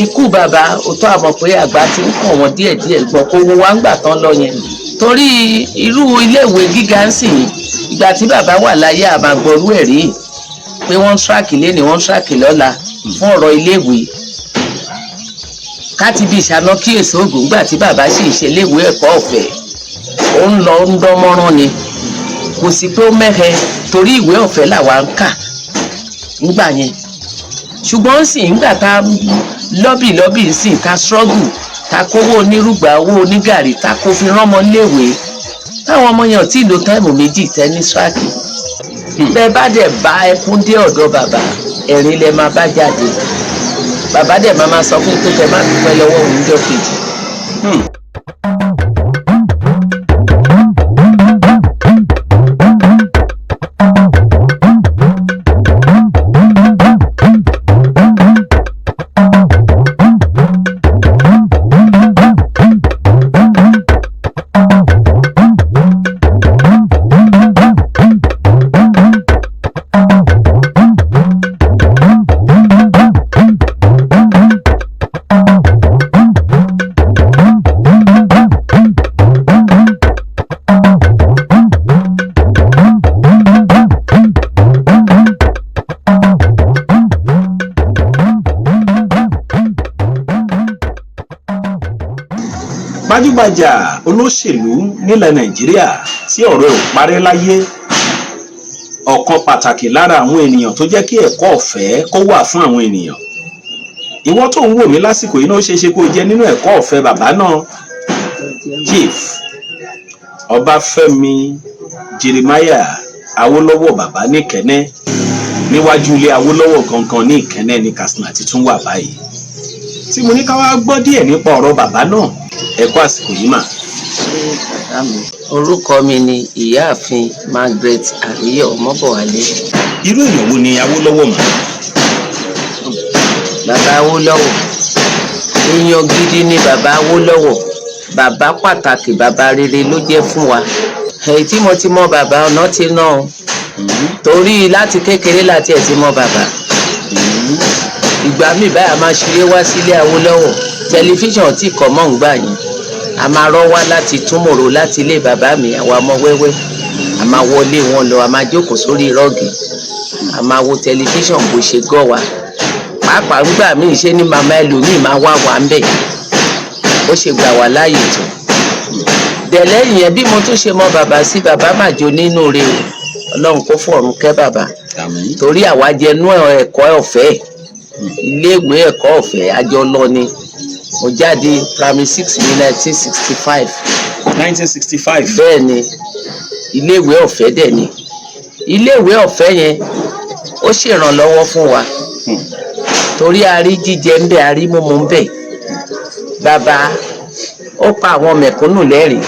Ikú bàbá òótọ́, àmọ̀ pé àgbà ti ń kàn wọ́n díẹ̀díẹ̀ gbọ́n kó wo wá ń gbà tán lọ yẹn, torí irú iléèwé gíga ń sìn ìgbà tí bàbá wà láyé, àmàgbọ́rú ẹ̀ rí pé wọ́n ń strike léni, wọ́n ń strike lọ́la fún ọ̀rọ̀ iléèwé. Káti bí ìṣáná kíyèsí ògùn gbà tí bàbá sì ń ṣe iléèwé ẹ̀kọ́ ọ̀fẹ́, ó ń lọ ń dán mọ́rán ni, kò sí pé ó mẹ́hẹ torí ìwé ọ̀fẹ́ làwa ń kà ńgbà yẹn. Ṣùgbọ́n sì ńgbà tá lobby lobby sì ta struggle, ta kówó onírúgbà, owó onígàrí, ta kó fi ránmọ léèwé, táwọn ọmọ yẹn ò tí ì lo term 2 tẹ́ ní strike. Bẹ́ẹ̀ bá dẹ̀ bá ẹkún dé ọ̀dọ̀ bàbá, ẹ̀rín lẹ máa bá jáde. Bàbá dẹ̀ máa sọ fún pé kẹ́ má dúpẹ́ lọ́wọ́ òun jọ́ kejì. Gbajúgbajà olóṣèlú nílẹ̀ Nàìjíríà tí ọ̀rọ̀ ẹ̀ ò parẹ́ láyé, ọ̀kan pàtàkì lára àwọn ènìyàn tó jẹ́ kí ẹ̀kọ́ ọ̀fẹ́ kó wà fún àwọn ènìyàn. Ìwọ tó ń wò mí lásìkò yìí náà, ó ṣeé ṣe kó jẹ nínú ẹ̀kọ́ ọ̀fẹ́ bàbá náà, Chief Ọbáfẹ́mi Jeremiah Awólọ́wọ̀, bàbá ní Ìkẹ́nnẹ́, níwájú ilé Awólọ́wọ̀ gangan ní Ìkẹ́nnẹ́ ní Katsina ti tún wà báyìí, tí mo ní ká wá gbọ́ díẹ̀ nípa ọ̀rọ̀ bàbá náà. Ẹ kú àsìkò yìí mà. Ṣé bàbá mi. Orúkọ mi ni Ìyáàfin Margaret Àríyọ̀ Ọmọbọ̀wálé. Irú èèyàn wo ni Awólọ́wọ̀ mà? Bàbá Awólọ́wọ̀, èèyàn gidi ni bàbá Awólọ́wọ̀. Bàbá pàtàkì, bàbá rere ló jẹ́ fún wa. Èyí tí mo ti mọ bàbá, ọ̀nà ti ná o, torí láti kékeré láti ẹ̀ ti mọ bàbá. Ìgbà míì báyà máa ṣeré wá sílé Awólọ́wọ̀, tẹlifíṣàn tí kò mọ̀ ń gbà yẹn, a máa rọ́ wá láti túmọ̀rò láti ilé bàbá mi. Àwa ọmọ wẹ́wẹ́, a máa wọlé wọn lọ, a máa jókòó sórí rug, a máa wo tẹlifíṣàn bó ṣe gọ́ wa. Pàápàá ńgbà míì, ṣe ní màmá ẹlòmíì máa wá wà ń bẹ̀, ó ṣe gbà wá láàyè tó dẹ̀lẹ́yìn yẹn. Bí mo tún ṣe mọ bàbá sí, bàbá màjò nínú rẹ̀ o. Ọlọ́run kó fọ̀run kẹ́ bàbá, torí àwa jẹnú ẹ̀kọ́ ọ̀fẹ́, iléèwé ẹ̀kọ́ ọ̀fẹ́ àjọ lọ ni. Mo jáde primary six ní 1965. 1965. Bẹ́ẹ̀ ni, iléèwé ọ̀fẹ́ dẹ̀ ni. Iléèwé ọ̀fẹ́ yẹn, ó ṣèrànlọ́wọ́ fún wa, torí a rí jíjẹ ń bẹ, a rí mímu ń bẹ. Bàbá ó pa àwọn mẹ̀kúnnù lẹ́rìn,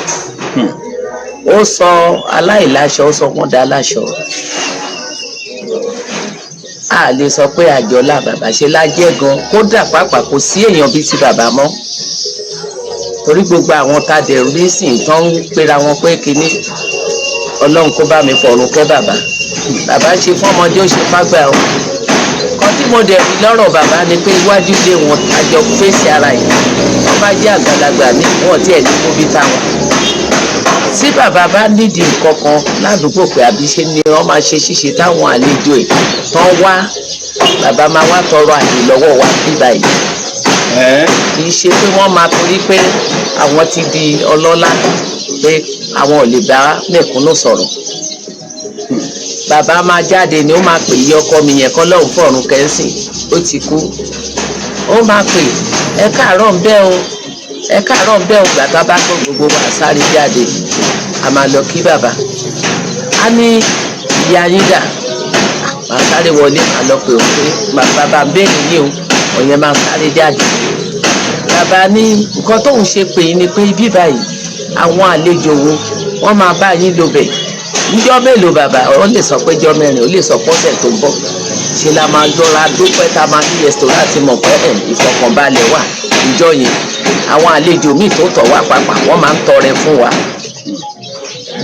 ó sọ aláìláṣọ, ó sọ wọ́n dá láṣọ. A lè sọ pé àjọlá bàbá ṣe lájẹ́ gan. Kódà pàápàá, kò sí èèyàn bíi ti bàbá mọ́, torí gbogbo àwọn tá a dẹ̀ rí sìn tán ń pera wọn pé kinní. Ọlọ́run kó bá mi fọ̀run kẹ́ bàbá. Bàbá ṣe fún ọmọdé, ó ṣe fágbà o. Kan tí mo dẹ̀ rí lọ́rọ̀ bàbá ni pé iwájú ilé wọn, àjọ fèsì ara yìí, wọ́n bá jẹ́ àgbàlagbà ní wọ́n tiẹ̀ ní kóbi táwọn tí bàbá bá nídìí nǹkan kan ládùúgbò pé àbí ṣe ni wọ́n máa ṣe ṣíṣe táwọn àlejò ẹ̀ tán wá, bàbá máa wá tọrọ àyè lọ́wọ́ wa bí báyìí. Kì í ṣe pé wọ́n máa torí pé àwọn ti di ọlọ́lá pé àwọn ò lè bá mẹ̀kúnnù sọ̀rọ̀. Bàbá máa jáde ni, ó máa pè yí ọkọ mi yẹn kọ́ lọ́hùn fọ̀run kẹ́sìn, ó ti kú. Ó máa pè, "Ẹ káàárọ̀ ń bẹ́ o, ẹ káàárọ̀ ń bẹ́ o." Gbàtà bá gbọ́, gbogbo wa sáré jáde, a máa lọ kí bàbá. A ní, "Ìyá yín dà?" Máa sáré wọlé, máa lọ pé òun pé bàbá ń béèrè yín o. Òyìn máa sáré jáde. Bàbá ní nǹkan tóun ṣe pè yín ni pé ibi báyìí, àwọn àlejò wo wọ́n máa bá yín lò bẹ̀ níjọ́ mélòó? Bàbá ó lè sọ pé jọ́ 4, ó lè sọ pọ́sẹ̀ tó ń bọ̀. Ṣe la máa lọ́ra dúpẹ́, tá a máa ní yẹsítọ̀ láti mọ̀ pé ẹ̀ ìfọkànbalẹ̀ wà. Ìjọ yẹn, àwọn àlejò míì tó tọ̀ wá pàápàá, wọ́n máa ń tọrẹ fún wa.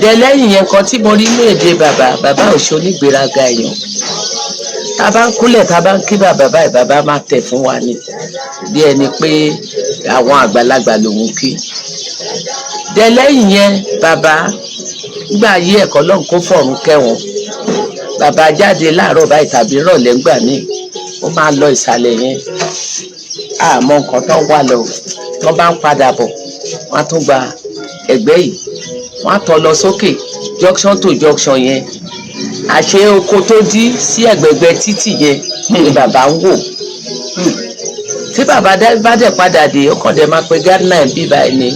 Dẹ lẹ́yìn yẹn, kan tí mo rí ní èdè bàbá, bàbá ò ṣe onígbéraga èèyàn. Tá a bá ń kúnlẹ̀, tá a bá ń kí bàbá báyìí, bàbá máa tẹ̀ fún wa ni, bí ẹni pé àwọn àgbàlagbà lòun kí. Dẹ lẹ́yìn yẹn, bàbá nígbà ayé ẹ̀kọ́ lọ́hùn kó fọ̀run kẹ́wọn. Bàbá jáde láàárọ̀ báyìí tàbí rọ̀lẹ́ ńgbà míì, ó máa lọ ìsàlẹ̀ yẹn. Àmọ́ nǹkan tó ń wà lọ, tó bá ń padà bọ̀, wọ́n á tún gba ẹ̀gbẹ́ yìí, wọ́n á tọ́ lọ sókè, junction to junction yẹn. Àṣé oko tó dí sí ẹ̀gbẹ̀gbẹ̀ títì yẹn ni bàbá ń wò. Tí bàbá bá dẹ̀ padà dé, ó kàn dẹ̀ máa pe gardener bí báyìí ni,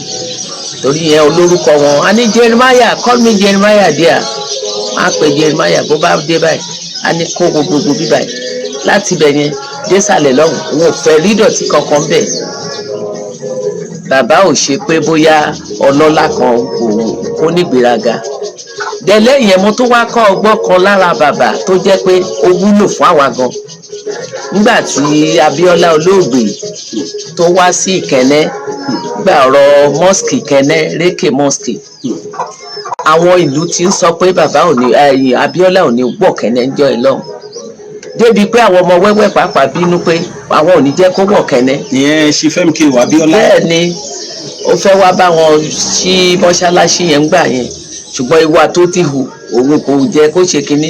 torí yẹn olórúkọ wọn a ní, "Jeremiah, call me Jeremiah there." Wọ́n á pe Jeremiah. Bó bá dé báyìí, á ní kó gbogbogbò bí báyìí láti ibẹ̀ yẹn désàlẹ̀ lọ́hùn. Òun ò fẹ́ rí ìdọ̀tí kankan bẹ́ẹ̀. Bàbá ò ṣe pé bóyá ọlọ́lá kan òun kó nígbéraga. Dẹ̀lẹ́ yẹn, mo tún wá kọ́ ọgbọ́n kan lára bàbá tó jẹ́ pé ó wúlò fún àwa gan. Nígbà tí Abíọ́lá olóògbé tó wá sí Ìkẹ́nnẹ́, gba ọ̀rọ̀ mosque Ìkẹ́nnẹ́, Rékè Mosque, àwọn ìlú ti ń sọ pé bàbá ò ní ẹ̀yìn, Abíọ́lá ò ní wọ̀ Kẹ́nnẹ́ ń jọ ẹ̀ lọ́hùn, débi pé àwọn ọmọ wẹ́wẹ́ pàápàá bínú pé àwọn ò ní jẹ́ kó wọ̀ Kẹ́nnẹ́. Ìyẹn Chief MKO Abíọ́lá. Bẹ́ẹ̀ ni, ó fẹ́ wá bá wọn ṣí mọ́ṣáláṣí yẹn ń gbà yẹn, ṣùgbọ́n ìwà tó ti hù òun kò jẹ́ kó ṣe kinní.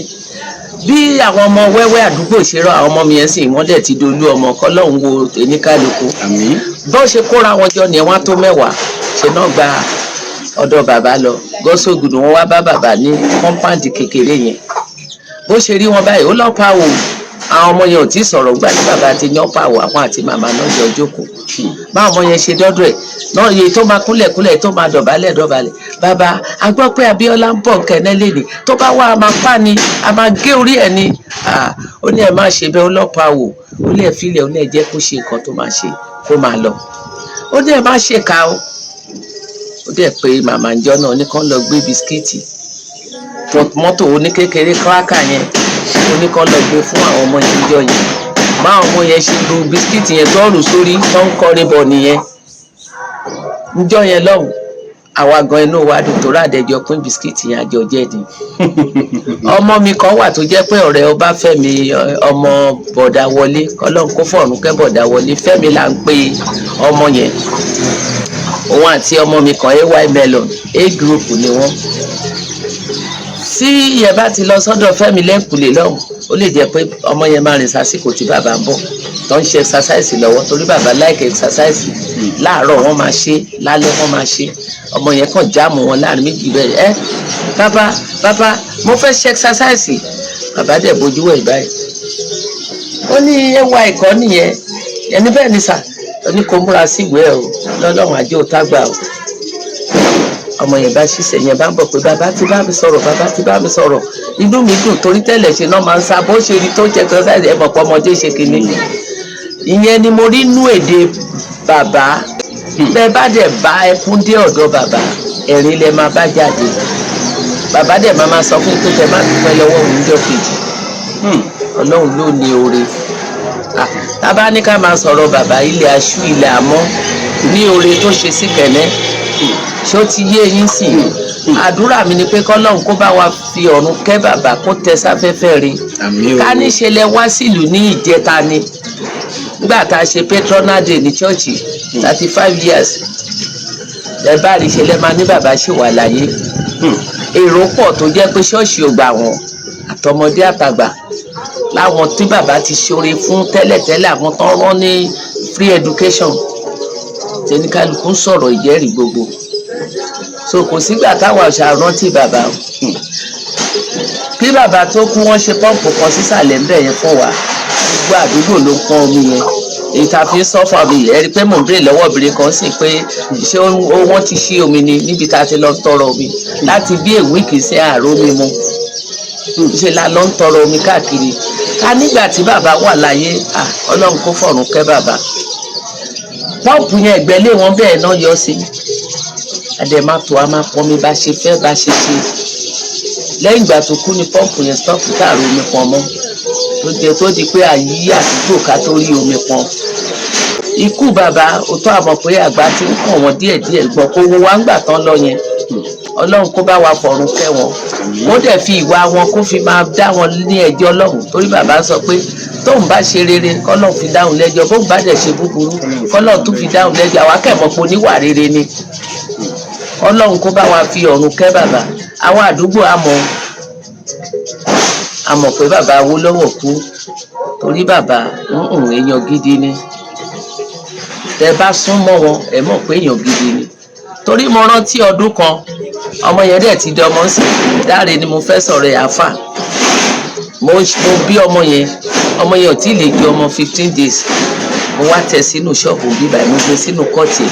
Bí àwọn ọmọ wẹ́wẹ́ àdúgbò ṣe rọ àwọn ọmọ mi yẹn sì, wọ́n dẹ̀ ti dolú ọmọ, kọ́lọ́hún wo oníkálukú. Àmín. Bó ṣe kóra wọn jọ nìyẹn, wọ́n tó 10 ṣe náà gba ọ̀dọ̀ bàbá lọ gọ́sọ̀gùdù. Wọn wá bá bàbá ní compound kékeré yẹn. Bó ṣe rí wọn báyìí, ó lọ́pàá wò. Àwọn ọmọ yẹn ò tí ì sọ̀rọ̀ gbà tí bàbá ti ní ọ̀pá wò. Àwọn àti màmá náà jọ jókòó. Báwọn ọmọ yẹn ṣe dọ́dọ̀ ẹ̀ náà, iye tó máa kúnlẹ̀ kúnlẹ̀, tó máa dọ̀bálẹ̀ dọ̀bálẹ̀. "Bàbá, a gbọ́ pé Abíọ́lá ń bọ̀ Kẹ́nẹ́ lẹ́nìí. Tó bá wá, a máa pa ni, a máa gé orí ẹ̀ ni." Ó ní ẹ má ṣe bẹ́ẹ̀. Ó lọ́pàá wò, ó ní ẹ filẹ̀, ó ní ẹ jẹ́ kó ṣe nǹkan tó máa ṣe, kó máa lọ. Ó ní ẹ má ṣe ká o. Ó dẹ̀ pé màmá ìjọ náà, ní kán lọ gbé biscuit, mọ́tò oníkékeré cracker yẹn, ó ní kán lọ gbé fún àwọn ọmọ yẹn jọ yẹn. Báwọn ọmọ yẹn ṣe lu biscuit yẹn tó rù sórí, tó ń kọrin bọ̀ nìyẹn níjọ́ yẹn lọ́hùn. Àwa gan inú wa dùn tó ràdẹjọ pín biscuit yẹn, àjọ jẹ ni. Ọmọ mi kan wà tó jẹ́ pé ọ̀rẹ́ Ọbáfẹ́mi, ọmọ bọ̀dà Wọlé, Ọlọ́run kó fọ̀run kẹ́ bọ̀dà Wọlé, Fẹ́mi là ń pe ọmọ yẹn. Òun àti ọmọ mi kan, ay melon, A group ni wọ́n. Tí ìyẹn bá ti lọ sọ́dọ̀ Fẹ́mi lẹ́ǹkùlé lọ́hùn, ó lè jẹ́ pé ọmọ yẹn máa rìn sásìkò tí bàbá ń bọ̀ tó ń ṣe exercise lọ́wọ́, torí bàbá like exercise. Láàárọ̀ wọ́n máa ṣe, lálẹ́ wọ́n máa ṣe. Ọmọ yẹn kàn jam wọn láàrin méjì bẹ́ẹ̀. "Ẹ bàbá, bàbá, mo fẹ́ ṣe exercise." Bàbá dẹ̀ bójú wẹ̀ báyìí, ó ní ẹwà ẹ̀kọ́ nìyẹn ẹni. "Bẹ́ẹ̀ ni sà." Ó ní kó múra sí ìwé ẹ̀ o, lọ́lọ́run àjọ tágbà o. Ọmọ yẹn bá ṣiṣẹ́ yẹn bá ń bọ̀ pé bàbá ti bá mi sọ̀rọ̀, bàbá ti bá mi sọ̀rọ̀. Inú mi dùn torí tẹ́lẹ̀ ṣe náà máa ń sá. Bó ṣe rí tó jẹ́ exercise, ẹ̀ mọ̀ pé ọmọdé ṣe kinní ìyẹn ni. Mo rí inú èdè bàbá bẹ́ẹ̀. Bá dẹ̀ bá ẹkún dé ọ̀dọ̀ bàbá, ẹ̀rín lẹ máa bá jáde. Bàbá dẹ̀ máa sọ fún pé kẹ́ má dúpẹ́ lọ́wọ́ òun jọ́ kejì. Ọlọ́run ló ní oore. Tá bá ní ká máa sọ̀rọ̀ bàbá, ilẹ̀ aṣú ilẹ̀ àmọ́ ní oore tó ṣe sí Kẹ̀nẹ́. Ṣé ó ti yé yín sìn? Àdúrà mi ni pé kọ́lọ́run kó bá wa fi ọ̀run kẹ́ bàbá, kó tẹ sáfẹ́fẹ́ rí. Àmín o. Ká níṣe lẹ wá sílùú ní ìjẹta ni, nígbà tá a ṣe patronal day ní church, 35 years. Ẹ bá rí ṣe lẹ máa ní bàbá ṣì wà láyé. Èrò pọ̀ tó jẹ́ pé ṣọ́ọ̀ṣì ò gbà wọ́n, àtọmọdé àtàgbà, láwọn tí bàbá ti ṣoore fún tẹ́lẹ̀tẹ́lẹ̀, àwọn tó ń rán ní free education, tẹnikálukú ń sọ̀rọ̀ ìjẹ́rìí gbogbo. So kò sígbà táwa ṣàrántí bàbá o. Kí bàbá tó kú, wọ́n ṣe pump kan sísàlẹ̀ ńbẹ̀ yẹn fún wa. Gbogbo àdúgbò ló ń pọ́n omi yẹn, èyí tá a fi ń sọ fún àwọn èèyàn. Ẹ rí i pé mò ń béèrè lọ́wọ́ obìnrin kan sì pé ṣé wọ́n ti ṣí omi ni níbi tá a ti lọ tọrọ omi láti bí a week sí àárọ̀ omi mu. Ṣe la lọ ń tọrọ omi káàkiri ká nígbà tí bàbá wà láyé. Ọlọ́run kó fọ̀run kẹ́ bàbá. Pump yẹn, ẹ̀gbẹ́ lé wọn bẹ́ẹ̀ náà yọ sí àdèmàtò, a máa pọnmi bá ṣe fẹ́ bá ṣe ṣe. Lẹ́yìn ìgbà tó kú ni pump yẹn stop, káàró omi pọn mọ́, tó jẹ tó di pé àyí àdúgbò ká tó rí omi pọn. Ikú bàbá òótọ́, àmọ́ pé àgbà ti ń kàn wọ́n díẹ̀díẹ̀ gbọ́n kó wo wá ń gbà tán lọ yẹn. Ọlọ́run kó bá wa fọ̀run kẹ́ wọn. Ó dẹ̀ fi ìwà wọn kó fi máa dá wọn ní ẹjọ́ lọ́hùn, torí bàbá sọ pé tóun bá ṣe rere, kọ́lọ́hun fi dáhùn lẹ́jọ́, bóun bá dẹ̀ ṣe búburú, kọ́lọ́hun tún fi dáhùn lẹ́jọ́. Àwa kẹ̀mọ́ pé oníwà rere ni. Ọlọ́run kó bá wa fi ọ̀run kẹ́ bàbá. Àwọn àdúgbò àmọ̀ pé bàbá Awólọ́wọ̀ kú, torí bàbá èèyàn gidi ni. Tẹ bá sún mọ́ wọn, ẹ mọ̀ pé èèyàn gidi ni, torí mo rántí ọdún kan, ọmọ yẹn dẹ̀ ti di ọmọ sí dáre ni mo fẹ́ sọ̀rọ̀ ẹ̀, àfà. Mo bí ọmọ yẹn, ọmọ yẹn ò tí ì lè ju ọmọ 15 days. Mo wá tẹ sínú ṣọ́ọ̀bù bíbá, mo gbé sínú kọ́ọ̀tì.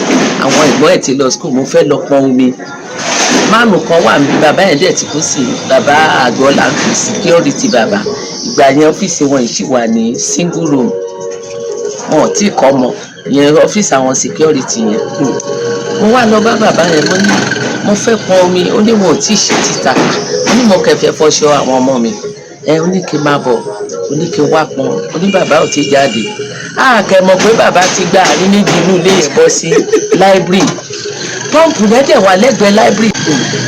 Àwọn ẹ̀gbọ́n ẹ̀ ti lọ school. Mo fẹ́ lọ pọn omi. Máàlù kan wà níbi, bàbá yẹn dẹ̀ ti kú sí, bàbá àgọ́ là ń fi security bàbá. Ìgbà yẹn, ọ́fíìsì wọn yìí sì wà ní single room, wọn ò tí ì kọ́ mọ ìyẹn, ọ́fíìsì àwọn security yẹn. Mo wá lọ bá bàbá yẹn, mo ní mo fẹ́ pọn omi. Ó ní wọn ò tí ì ṣe títà. Ó ní mo kẹfẹ́ fọṣọ àwọn ọmọ mi ẹ. Ó ní kí n máa bọ̀, ó ní kí n wá pọn. Ó ní bàbá ò tí ì jáde. A kẹ mọ̀ pé bàbá ti gba àárín méjì inú ilé yẹn bọ́ sí library. Pọ́ǹpù yẹn dẹ̀ wà lẹ́gbẹ̀ẹ́ library.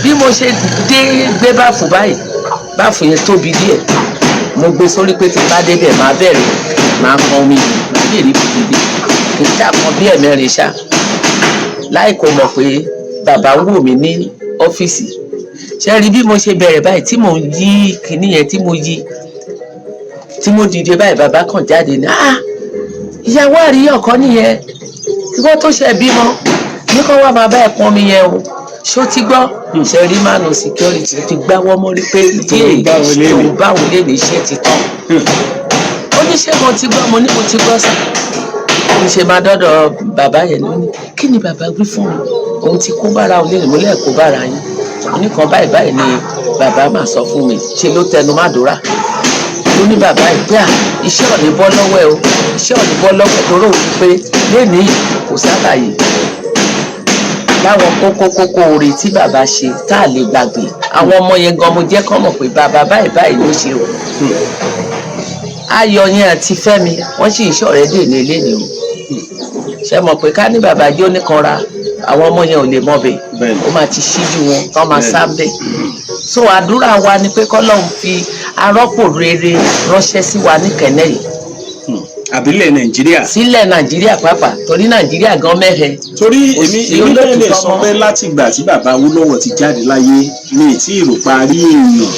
Bí mo ṣe dé, gbé báàfù báyìí, báàfù yẹn tóbi díẹ̀. Mo gbé sórí pé tí n bá débẹ̀, máa bẹ̀rẹ̀, máa pọn omi yìí, máa lè rí bìbí kì í ṣàpọn bí ẹ̀mẹ́rin ṣá, láì kò mọ̀ pé bàbá ń wò mí ní ọ́fíìsì. Ṣe rí bí mo ṣe bẹ̀rẹ̀ báyìí, tí mò ń yí kinní yẹn, tí mo yí, tí mo dìde báyìí, bàbá kan jáde ní, "Ah, ìyàwó àríyọ̀ kọ́ nìyẹn? Ìwọ tó ṣe bímọ ní kó wá máa bá ẹ̀ pọn mi yẹn o, ṣó ti gbọ́?" Ṣe rí mánu security ti gbáwọ́ mọ́rí pé díẹ̀ tòun báwọn lè ní iṣẹ́ ti tán. Ó ní ṣé mo ti gbọ́? Mo ní mo ti gbọ́ sir. Mo ṣe máa dọ́dọ̀ bàbá yẹn lónìí, kí ni bàbá wí fún mi? Òun ti kó bára òun lè mú lẹ́ẹ̀ kó bára yín oníkan báyìí báyìí ni bàbá máa sọ fún mi. Ṣe ló tẹnu má dúrà ó ní bàbá yìí pé à, iṣẹ́ ò ní bọ́ lọ́wọ́ ẹ o, iṣẹ́ ò ní bọ́ lọ́wọ́ ẹ, torí òun pé lénìí kò sábàyè láwọn kókó kókó oore tí bàbá ṣe tá a lè gbàgbé. Àwọn ọmọ yẹn gan, mo jẹ́ kọ́ mọ̀ pé bàbá báyìí báyìí ló ṣe o. Ayọ̀ yẹn àti Fẹ́mi, wọ́n sì ń ṣọ̀rẹ́ dè ní eléyìí o. Ṣe mọ̀ pé ká ní bàbá jẹ́ oníkanra, àwọn ọmọ yẹn ò lè mọ̀ bẹ́ẹ̀. Ó máa ti ṣíjú wọn tán, máa sá bẹ́ẹ̀. So àdúrà wa ni pé kọ́lọ́hún fi arọ́pò rere ránṣẹ́ sí wa níkẹ́nẹ́ yìí. Àbílẹ̀ Nàìjíríà. Sílẹ̀ Nàìjíríà pàápàá, torí Nàìjíríà gan mẹ́hẹ. Torí Kò èmi sí èmi fẹ́ lè olótìtọ́ sọ mọ́. pé láti ìgbà tí bàbá Awólọ́wọ̀ ti jáde láyé ní tí ìròpá rí èèyàn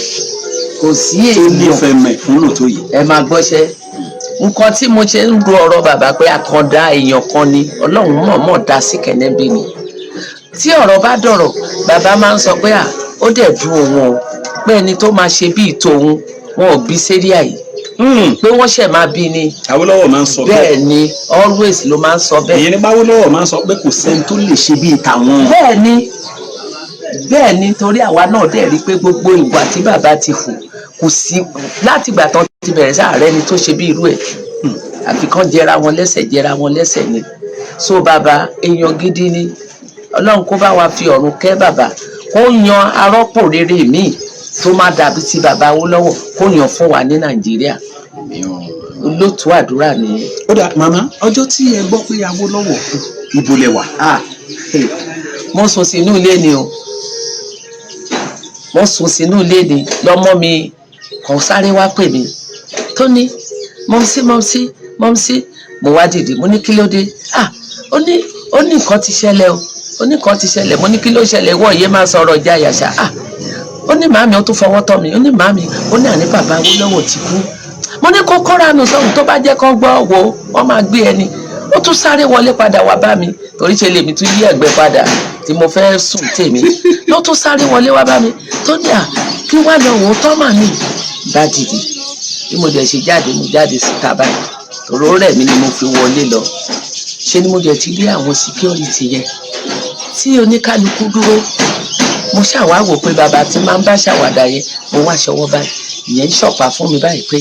Kò sí tó èèyàn nífẹ̀ẹ́ mẹ̀kúnnù tó yìí. Ẹ máa gbọ́ṣẹ́ nǹkan tí mo ṣe ń ro ọ̀rọ̀ bàbá pé àkàndá èèyàn kan ni Ọlọ́run mọ̀ọ́mọ̀ dá sí kẹ̀nẹ́bí ni. Tí ọ̀rọ̀ bá dọ̀rọ̀, bàbá máa ń sọ pé à, ó dẹ̀ dùn òun o pé ẹni tó máa ṣe bíi tòun, wọn ò bí séríà yìí, pé wọ́n ṣẹ̀ máa bí ni. Awólọ́wọ̀ máa ń sọ bẹ́ẹ̀. Bẹ́ẹ̀ ni, always ló máa ń sọ bẹ́ẹ̀. Ìyẹn ní Awólọ́wọ̀ máa ń sọ pé kò sẹ́ni tó lè ṣe bíi tàwọn. Bẹ́ẹ̀ ni, bẹ́ẹ̀ ni, torí àwa náà dẹ̀ rí i pé gbogbo ìwà tí bàbá ti hù, kò sí látìgbà tán ti bẹ̀rẹ̀ sí ààrẹ ni tó ṣe bí irú ẹ̀, àfi kán jẹra wọn lẹ́sẹ̀, jẹra wọn lẹ́sẹ̀ ni. So bàbá, èèyàn gidi ni. Ọlọ́run kó bá wa fi ọ̀run kẹ́ bàbá, kó yan arọ́pò rere míì tó má dàbí ti bàbá Awólọ́wọ̀, kó yan fún wa ní Nàìjíríà. Olóòtú, àdúrà nìyẹn. Ó dà, màmá, ọjọ́ tí ẹ gbọ́ pé Awólọ́wọ̀ kú, ibo lẹ wà? Ah, mo sùn sínú ilé ni o. Mo sùn sínú ilé ni lọ́mọ mi kàn sáré wá pè mí, tó ní, "Mumsy, mumsy, mumsy." Mo wá dìde, mo ní kí ló dé? Ah, ó ní nǹkan ti ṣẹlẹ̀ o, ó ní nǹkan ti ṣẹlẹ̀. Mo ní kí ló ṣẹlẹ̀? Wọ́ ìyẹn máa sọ̀rọ̀ jáyàṣá. Ah, ó ní màámi, ó tún fọwọ́ tọ́ mi, ó ní màámi, ó ní àní bàbá Awólọ́wọ̀ ti kú. Mo ní kó kọ́ra nù sọ́hun, tó bá jẹ́ kán gbọ́ wo, wọ́n máa gbé ẹni. Ó tún sáré wọlé padà wá bá mi, torí ṣe lèmi tún yí ẹ̀gbẹ́ padà tí mo fẹ́ sùn tèmi, ló tún sáré wọlé wá bá mi, tó ní à kí wá lọ wò ó tọ́ màmí bá dìde. Bí mo dẹ̀ ṣe jáde, mo jáde síta báyìí, torí ó rẹ̀ mí ni mo fi wọlé lọ. Ṣe ni mo dẹ̀ ti rí àwọn security yẹn tí oníkálukú dúró. Mo ṣàwá wò pé bàbá tí máa ń bá ṣàwàdà yẹn. Mo wá ṣọwọ́ báyìí, ìyẹn ń ṣọ̀pá fún mi báyìí pé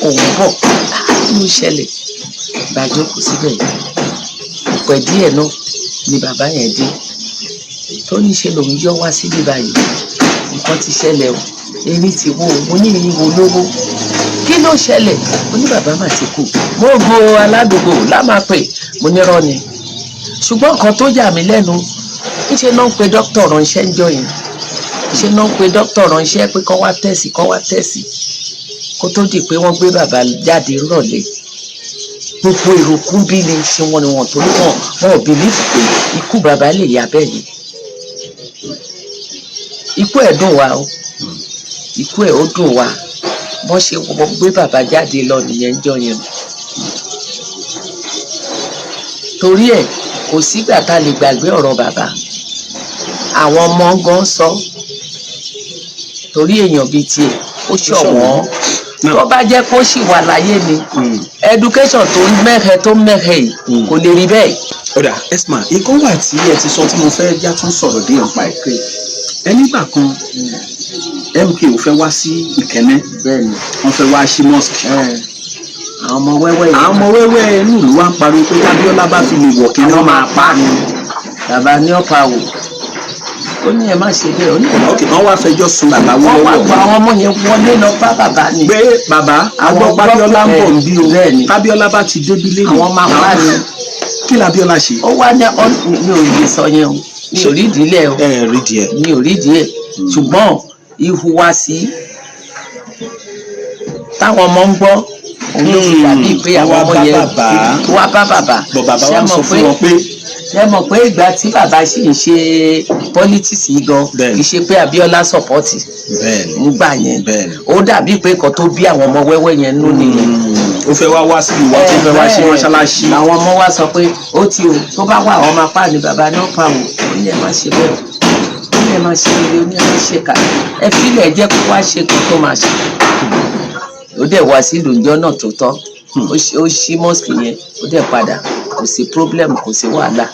òun bọ̀. Kí ló ṣẹlẹ̀? Bá jókòó síbẹ̀ yìí, kò pẹ́ díẹ̀ náà ni bàbá yẹn dé, tó ní ṣe lòun yọ wá síbí báyìí, nǹkan ti ṣẹlẹ̀ o, eyín ti wó o. Mo ní eyín wo lówó? Kí ló ṣẹlẹ̀? Mo ní bàbá mà ti kú. Mo go aládùúgbò lámàpè, mo ní rọ́ ni. Ṣùgbọ́n nǹkan tó yà mí lẹ́nu, níṣẹ́ náà ń pe dókítà ránṣẹ́ ń jọ yẹn. Ṣé náà pé dókítà ránṣẹ́ pé kán wá test, kán wá test, kó tó di pé wọ́n gbé bàbá jáde rọ̀lẹ́. Gbogbo èrò kún bí ni ṣé wọ́n ni wọ́n, torí wọn ò believe pé ikú bàbá lè yà bẹ́ẹ̀ ni. Ikú ẹ̀ dùn wá o, ikú ẹ̀ ó dùn wá. Bọ́n ṣe wọ́n gbé bàbá jáde lọ nìyẹn ń jọ yẹn. Torí ẹ̀, kò sígbà tá a lè gbàgbé ọ̀rọ̀ bàbá. Àwọn ọmọ gan sọ, torí èèyàn bíi tiẹ̀ ó ṣọ̀wọ́n. Tó bá jẹ́ kó sì wà láyé ni, education tó ń mẹ́hẹ, tó ń mẹ́hẹ yìí, kò lè rí bẹ́ẹ̀. Ó dáa, esma, ikọ́ wà tí ẹ ti sọ tí mo fẹ́ já tún sọ̀rọ̀ dé ọ̀pá ẹ̀ pé ẹ nígbà kan MK ò fẹ́ wá sí Ìkẹ́nnẹ́. Bẹ́ẹ̀ni. Wọ́n fẹ́ wá sí mosque. Àwọn ọmọ wẹ́wẹ́ yìí. Àwọn ọmọ wẹ́wẹ́ inú ìlú wa ń pariwo pé Abíọ́lá bá fi lè wọ̀ kí wọ́n máa pa á. Bàbá ní ọ̀pá wò, ó ní ẹ má ṣe bẹ́ẹ̀, ó ní ẹ má. Ok, wọ́n wá fẹjọ́ sùn bàbá. Wọ́n wá Awólọ́wọ̀. gba àwọn ọmọ yẹn wọlé lọ bá bàbá ni. Pé bàbá Àwọn agbọ́ Abíọ́lá ń bọ̀ ń bí o. Bẹ́ẹ̀ni. Tábíọ́lá bá ti débi lé. Àwọn máa pa ni. Kí l'Abíọ́lá ṣe? Ó wá ní ọ mi ò lè sọ yẹn o, mi ò rí ìdílé o. Ẹ rí díẹ̀. Mi ò rí ìdílé, ṣùgbọ́n ìhùwàsí táwọn ọmọ ń gbọ́, òun ló fi dàbí pé Wọ́n àwọn wá ọmọ bá yẹn bàbá. wá bá bàbá. Bọ̀ bàbá Ṣé wa ń sọ mọ̀ fún wọn pé ṣé mọ̀ pé ìgbà tí bàbá sì ń ṣe politics yìí gan, Bẹ́ẹ̀ni. kì í ṣe pé Abíọ́lá support ń gbà yẹn. Ó dàbí pé nǹkan tó bí àwọn ọmọ wẹ́wẹ́ yẹn nú nìyẹn. Ó fẹ́ wá wá sí ìwà tó fẹ́ wá sí mọ́ṣáláṣí. Àwọn ọmọ wa sọ pé ó ti o, tó bá wà, àwọn ọmọ apá ni bàbá ní ọ̀pá wò. Ó ní ẹ má ṣe bẹ́ẹ̀, ó ní ẹ má ṣe rere, ó ní ẹ má ṣe kà, ẹ fílẹ̀, jẹ́ kó wá ṣe kó tó máa ṣe. Ó dẹ̀ wá sí ìlú ìjọ náà tó tọ́, ó ṣí mosque yẹn, ó dẹ̀ padà, kò sí problem, kò sí wàhálà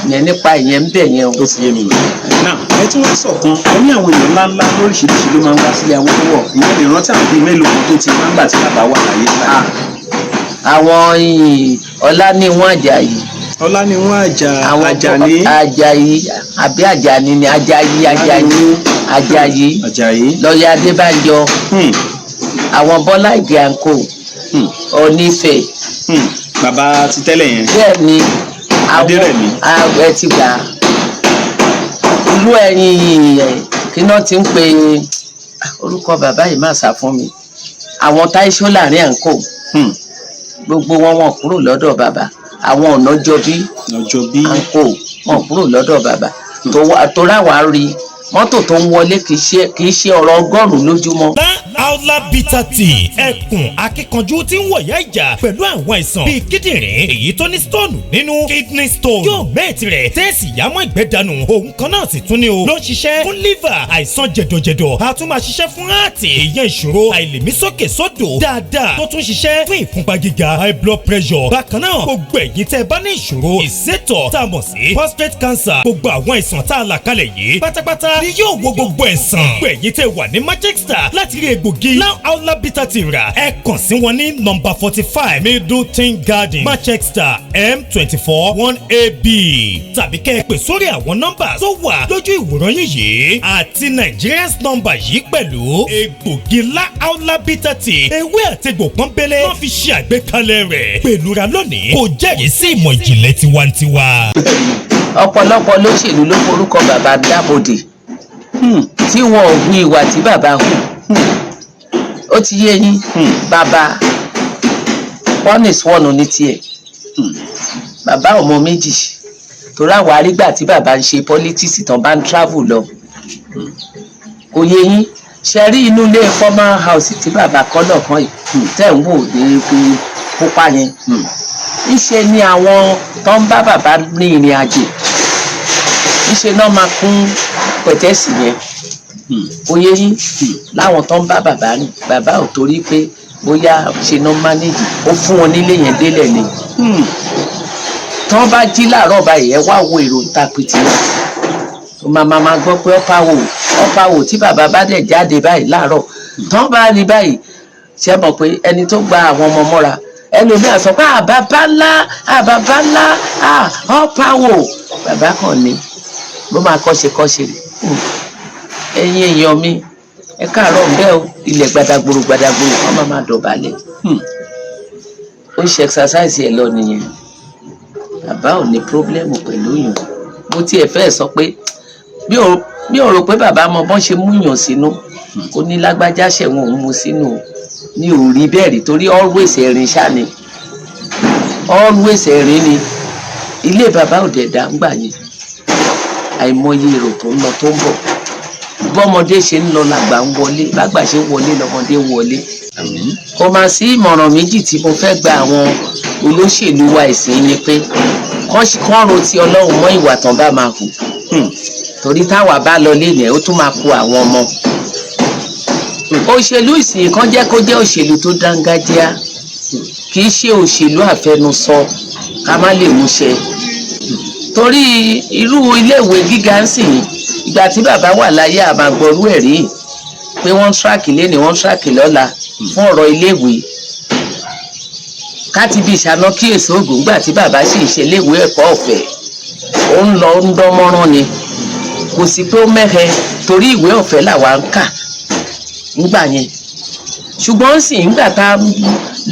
yẹn nípa ìyẹn ń bẹ̀ yẹn o. Ó ti yé mi mọ̀. Náà ẹ tún wá sọ̀kan, ẹ ní àwọn èèyàn ńláńlá lóríṣiríṣi ló máa ń wá sílé Awólọ́wọ̀. Ìyẹn lè rántí àwọn bíi mélòó kan tó ti máa ń gbà tí bàbá wà láyé ńlá? Àwọn Ọláníwọ̀n Àjàyí. Ọláníwọ̀n Àjà Àwọn Àjàní. Àjàyí àbí Àjàní ni? Àjàyí, Àjàyí, Àjàyí. Àjàyí. Lọ́ọ̀yà Adébánjọ, àwọn Bọ́lá Ìgè àǹkó, Onífẹ̀. Bàbá ti tẹ́lẹ̀ yẹn. Bẹ́ẹ̀ ni àwọn Adérẹ̀mí. Ẹ ti gbà á. Irú ẹ̀yìn ẹ̀ kí náà ti ń pe orúkọ bàbá yìí, má sá fún mi, àwọn Táíṣó láàrin àǹkó, gbogbo wọn, wọn kúrò lọ́dọ̀ bàbá. Àwọn ọ̀nà jọbí Ọjọ́ bí. Àǹkó, wọn kúrò lọ́dọ̀ bàbá tó ráwàá rí mọ́tò tó ń wọlé, kì í ṣe ọ̀rọ̀ 100 lójúmọ́. Aula Bitter Tea, ẹkùn akíkanjú tí ń wọ̀yá ìjà pẹ̀lú àwọn àìsàn bíi kíndìnrín èyí tó ní stone nínú, kidney stone, yóò mẹ́ẹ̀tì rẹ̀ tẹ́ẹ̀sì yámọ́ ìgbẹ́ dànù. Òun kan náà sì tún ní o ló ń ṣiṣẹ́ fún liver, àìsàn jẹ̀dọ̀jẹ̀dọ̀, a tún máa ṣiṣẹ́ fún heart, èèyàn ìṣòro àìlèmísókè sódò dáadáa, tó tún ṣiṣẹ́ fún ìfúnpá gíga, high blood pressure. Bákan náà, gbogbo ẹ̀yin tẹ́ ẹ bá ní ìṣòro ìsétọ̀ tá a mọ̀ sí prostate cancer, gbogbo àwọn àìsàn tá a là kalẹ̀ yìí pátápátá ni yóò wo gbogbo ẹ̀sán. Gbogbo ẹ̀yin tẹ́ wà ní Manchester láti rí egbògi Now Aula Bitter Tea rà, ẹ kàn sí wọn ní nọ́mbà 45 Middleton Garden, Manchester, M24 1AB, tàbí kẹ́ ẹ pè sórí àwọn nọ́mbà tó wà lójú ìwòran yín yìí àti Nigerians nọ́mbà yìí pẹ̀lú. Egbògi La Aula Bitter Tea, ewé àtegbò pọ́nbélé wọ́n fi ṣe àgbékalẹ̀ rẹ̀. Pẹ̀lú ra lónìí, kò jẹ́rìí sí ìmọ̀ ìjìnlẹ̀ tiwantiwa. Ọ̀pọ̀lọpọ̀ olóṣèlú ló forúkọ bàbá dábòdè tí wọn ò hu ìwà tí bàbá hù. Ó ti yé yín. Bàbá one is one ní tiẹ̀. Bàbá ọmọ méjì, torí àwọn arígbà tí bàbá ń ṣe politics tán, bá ń travel lọ, kò yé yín? Ṣe rí inú ilé former house tí bàbá kọ́ lọ́kàn yìí tẹ̀ ń wò ní fi pupa yẹn, ńṣe ni àwọn tó ń bá bàbá ní ìrìn àjò, ńṣe náà máa kún pẹ̀tẹ́sì yẹn. Kò yé yín? Láwọn tó ń bá bàbá rìn, bàbá ò torí pé bóyá ṣe náà manage, ó fún wọn nílé yẹn délẹ̀ ni. Tán bá jí láàárọ̀ báyìí, ẹ wá wo èrò ìtàpìtì yẹn, ó máa gbọ́ pé ọ́pá wò, ọ́pá wò. Tí bàbá bá dẹ̀ jáde báyìí láàárọ̀, tán bá rí báyìí, ṣe mọ̀ pé ẹni tó gba àwọn ọmọ mọ́ra, ẹlòmíà sọ pé àbàbá ńlá, àbàbá ńlá, ọ́pá wò. Bàbá kàn ní bó máa kọ́ṣe kọ́ṣe rè. Ẹ̀yin èèyàn mi, ẹ káàárọ̀ ń bẹ́ o. Ilẹ̀ gbadagboro gbadagboro, wọ́n máa dọ̀bálẹ̀. Ó ṣe exercise ẹ̀ lọ nìyẹn. Bàbá ò ní problem pẹ̀lú yàn. Mo tiẹ̀ fẹ́ sọ pé bí o Mi ò rò pé bàbá mọ bọ́n ṣe múyàn sínú kó ní lágbájá ṣẹ̀wọ̀n òun mu sínú o. Mi ò rí bẹ́ẹ̀ rí, torí always ẹ̀rín ṣá ni, always ẹ̀rín ni. Ilé bàbá ò dẹ̀ dá ńgbà yẹn. Àìmọye èrò tó ń lọ, tó ń bọ̀. Bọ́mọdé ṣe ń lọ làgbà ń wọlé, bágbà ṣe ń wọlé lọmọdé ń wọlé. Àmín. Kò máa sí ìmọ̀ràn méjì tí mo fẹ́ gba àwọn olóṣèlú wa ìsìn ni pé kán ro ti Ọlọ́run mọ́ ìwà tán bá máa hù, torí táwa bá lọ léèyàn ẹ̀, ó tún máa kó àwọn ọmọ. Òṣèlú ìsìn kan jẹ́ kó jẹ́ òṣèlú tó dángájíá, kì í ṣe òṣèlú àfẹnusọ ká má lè múṣẹ, torí irú iléèwé gíga ń sìn, ìgbà tí bàbá wà láyé, àmàgbọ́rú ẹ̀ rí pé wọ́n ń strike léni, wọ́n ń strike lọ́la fún ọ̀rọ̀ iléèwé. Ká ti bí ìṣáná kíyèsí ògùn gbà tí bàbá sì ń ṣe iléèwé ẹ̀kọ́ ọ̀fẹ́, ó ń lọ ń dán mọ́rán ni, kò sí pé ó mẹ́hẹ, torí ìwé ọ̀fẹ́ làwa ń kà ńgbà yẹn. Ṣùgbọ́n sì ńgbà tá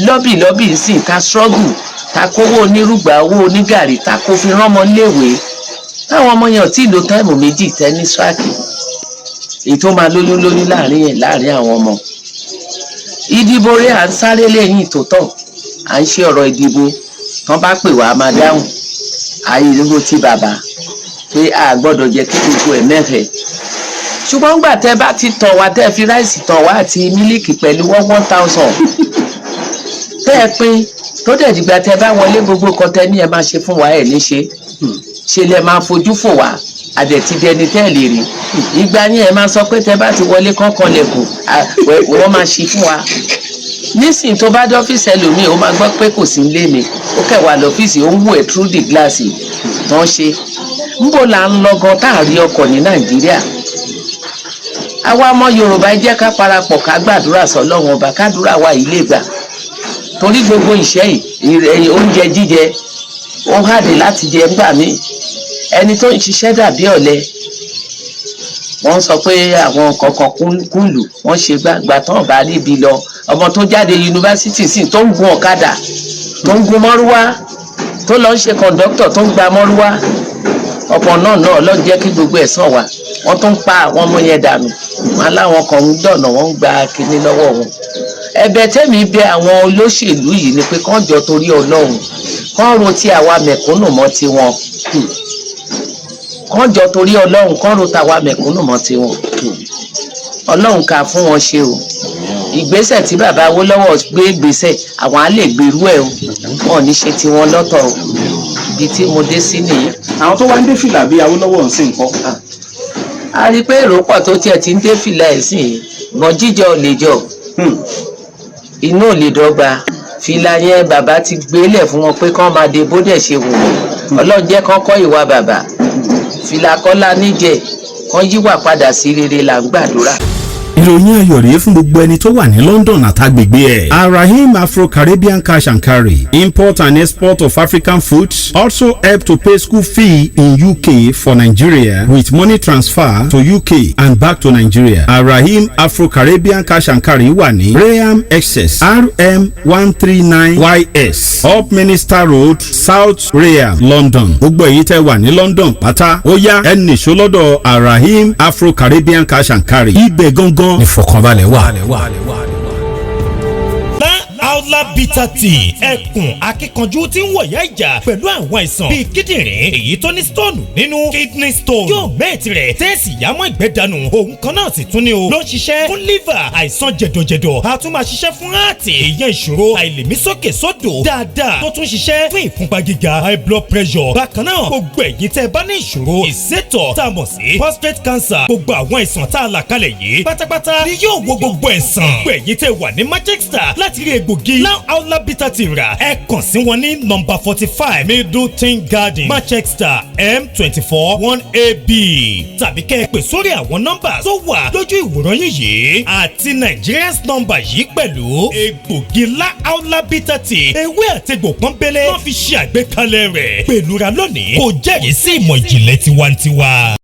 lobby lobby sì ta struggle, ta kówó onírúgba, owó onígàrí, ta kó fi rán ọmọ léèwé, táwọn ọmọ yẹn ò tí ì lo term 2 tẹ́ ní strike, èyí tó máa lóyún lóyún láàrin yẹn, láàrin àwọn ọmọ. Ìdìbò rẹ̀, à ń sáré lẹ́yìn tòótọ́, à ń ṣe ọ̀rọ̀ ìdìbò. Tán bá pè wá, máa dáhùn àìrò ti bàbá pé a gbọ́dọ̀ jẹ́ kí gbogbo ẹ̀ mẹ́fẹ̀ẹ́. Ṣùgbọ́n gbà tẹ́ bá ti tọ̀ wá, tẹ́ fi rice tọ̀ wá àti mílíkì pẹ̀lú 1,000 tẹ́ ẹ pín, tó dẹ̀ dìgbà tẹ́ bá wọlé, gbogbo kan tẹ́ ní ẹ máa ṣe fún wa, ẹ̀ ní ṣe ṣe lẹ máa fojú fò wá. Àdẹ̀tí dẹni tẹ́ ẹ̀ lè rí. Ìgbà yẹn, ẹ máa sọ pé tẹ́ bá ti wọlé kọ́kàn lẹ̀kùn, wọ́n máa ṣí fún wa. Nísìnyí, tó bá dé ọ́fíìsì ẹlòmíì, ó máa gbọ́ pé kò sí nílé mi, ó kẹwàá lọ́fíìsì, ó ń wò ẹ́ through the glass tó ń ṣe. Ńbò là ń lọ gan tá à rí ọkọ̀ ní Nàìjíríà? Àwa ọmọ Yorùbá, jẹ́ ká parapọ̀, ká gbàdúrà sọ́lọ́run Ọba, kádúrà wa yìí lè gbà, torí gbogbo ìṣẹ́ yìí, oúnjẹ jíjẹ ó hàdé láti jẹ ńgbà míì. Ẹni tó ń ṣiṣẹ́ dàbí ọ̀lẹ. Wọ́n sọ pé àwọn kọ̀ọ̀kan kúlù wọ́n ṣe gbàgbà tán bá níbi lọ. Ọmọ tó jáde yunifásitì sí, tó ń gun ọ̀kadà, tó ń gun mọ́rúwá, tó lọ ń ṣe kọ̀ǹdọ́tọ̀, tó ń gba mọ́rúwá, ọ̀pọ̀ náà Ọlọ́run jẹ́ kí gbogbo ẹ̀ sàn wá. Wọ́n tún pa àwọn ọmọ yẹn dànù, wọn aláwọn kan ń dọ̀nà, wọ́n ń gba kinní lọ́wọ́ wọn. Ẹ̀bẹ̀ tẹ́mi bẹ̀ àwọn olóṣèlú yìí ni pé kán jọ, torí Ọlọ́run, kán ro ti àwa mẹ̀kúnnù mọ́ tiwọn. Kán jọ, torí Ọlọ́run, kán ro tàwa mẹ̀kúnnù mọ́ tiwọn. Ọlọ́run ká fún wọn ṣe o. Ìgbésẹ̀ tí bàbá Awólọ́wọ̀ gbé ìgbésẹ̀, àwọn á lè gbèrú ẹ̀ o. Wọn ò ní ṣe tiwọn lọ́tọ̀ o. Ibi tí mo dé sí nìyí. Àwọn tó wá ń dé fìlà bíi Awólọ́wọ̀ ń sìn kọ́? A rí i pé èrò pọ̀ tó tiẹ̀ ti ń dé fìlà ẹ̀ sìn yìí gbọ̀n. Jíjọ ò lè jọ, inú ò lè dọ́gba. Fìlà yẹn, bàbá ti gbélẹ̀ fún wọn pé kán máa de bó dẹ̀ ṣe wù wọ́n. Ọlọ́run jẹ́ kán kọ́ ìwà bàbá. Fìlà kọ́lá níjẹ̀, kán yíwà padà sí rere là ń gbàdúrà. Ìròyìn ayọ̀ rèé fún gbogbo ẹni tó wà ní London àtàgbègbè ẹ̀. Arahim Afro-Caribbean Cash and Carry, import and export of African foods, also help to pay school fee in UK for Nigeria with money transfer to UK and back to Nigeria. Arahim Afro-Caribbean Cash and Carry wà ní Rainham, Essex, RM139 YS, Upminster Road, South Rainham, London. Gbogbo èyí tẹ́ wà ní London pátá, ó yá, ẹ nìṣó lọ́dọ̀ Arahim Afro-Caribbean Cash and Carry. Ibẹ̀ gangan ìfọ̀kànbalẹ̀ wà. Aula Bitter Tea, ẹkùn akíkanjú tí ń wọ̀yá ìjà pẹ̀lú àwọn àìsàn bíi kíndìnrín èyí tó ní stone nínú, kidney stone, yóò mẹ́ẹ̀tì rẹ̀ tẹ́ẹ̀sì yámọ́ ìgbẹ́ dànù. Òun kan náà sì tún ní o ló ń ṣiṣẹ́ fún liver, àìsàn jẹ̀dọ̀jẹ̀dọ̀, a tún máa ṣiṣẹ́ fún heart, ìyẹn ìṣòro àìlèmísókè sódò dáadáa, tó tún ṣiṣẹ́ fún ìfúnpá gíga, high blood pressure. Bákan náà, gbogbo ẹ̀yin tẹ́ bá ní ìṣòro ìsétọ̀ tá a mọ̀ sí prostate cancer, gbogbo àwọn àìsàn tá a là kalẹ̀ yìí pátápátá ni yóò wo gbogbo ẹ̀sán. Gbogbo ẹ̀yin tẹ́ wà ní Manchester, láti rí egbògi Now Aula Bitter Tea rà, ẹ kàn sí wọn ní nọ́mbà 45 Middleton Garden, Manchester, M24 1AB, tàbí kẹ́ ẹ pè sórí àwọn nọ́mbà tó wà lójú ìwòran yín yìí àti Nigerians nọ́mbà yìí pẹ̀lú. Egbògi La Aula Bitter Tea, ewé àtegbò pọ́nbélé wọ́n fi ṣe àgbékalẹ̀ rẹ̀. Pẹ̀lú ra lónìí, kò jẹ́rìí sí ìmọ̀ ìjìnlẹ̀ tiwantiwa.